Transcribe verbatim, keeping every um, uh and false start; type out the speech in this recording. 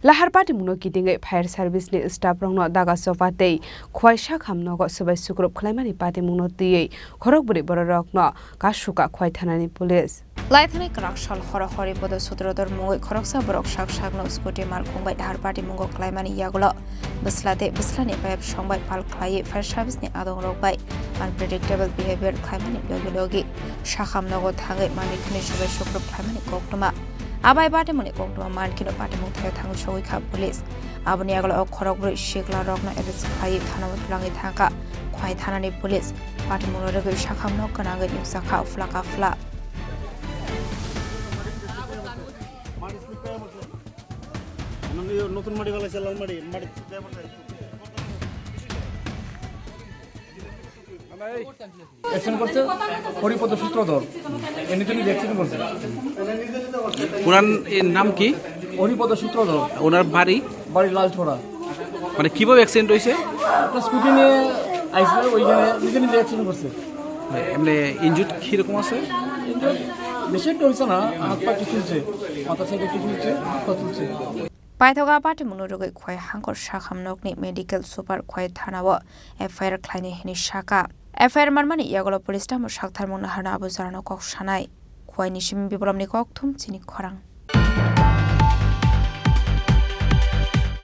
Lahar patimungno kitingwi fire service ni staff rokno daga chopa tei Khwai Sakham nogo swbai sukrub khlaimani patimungno twiwi khorokbrwi bororokno kasuka Khwai thanani police. Laithani kwrak sal horo Horipodo Sutrodhor mungwi khoroksa borok sak sakno scooty malkhung bai Lahar patimungo klaimani yagulo bwsla tei bwslani pipe songbai pal khlaiwi fire service ni adongrok bai unpredictable behavior khlaimani logi logi Sakham nogo thangwi manwi khwnwi swbai sukrub khlaimani koktwma. Abai patimungni koktwma mankhino patimung thaio thangwi sogwi kha police. Aboni yagulo o khorokbrwi sikla rokno arrest khlaiwi thanao twlangwi thangkha Khwai thanani police. Patimungno rwgwi Sakhamno gwnangwi nukjakha phlaka phla. নতুন মাটি ফেলাইছে, লাল মাটি, মাটি। অ্যাকশন করছে হরিপদ সূত্রধর, এর নিচে নিজে অ্যাকশন করছে। ওনার এর নাম কি? হরিপদ সূত্রধর। ওনার বাড়ি? বাড়ি লালছড়া। মানে কিভাবে অ্যাক্সিডেন্ট হয়েছে? একটা স্কুটি নিয়ে আইসে, ওইখানে নিজে নিজে অ্যাকশন করছে। এমনি ইনজুর্ড কিরকম আছে? ইনজুর্ড বেশি একটা হয়েছে না, হাত পা কিছু হয়েছে, মাথা সাইডে কিছু হয়েছে, হাত পা তুলছে। Paithago a patimungno rwgwi Khwai hangkor Sakham nokni medical super Khwai thanao F I R khlainai hwnwi sakha. F I R manmani yagulo police tamo saktharmung naharno abo jorano kok sanai. Khwaini simi Biplopni kokthum chini khorang.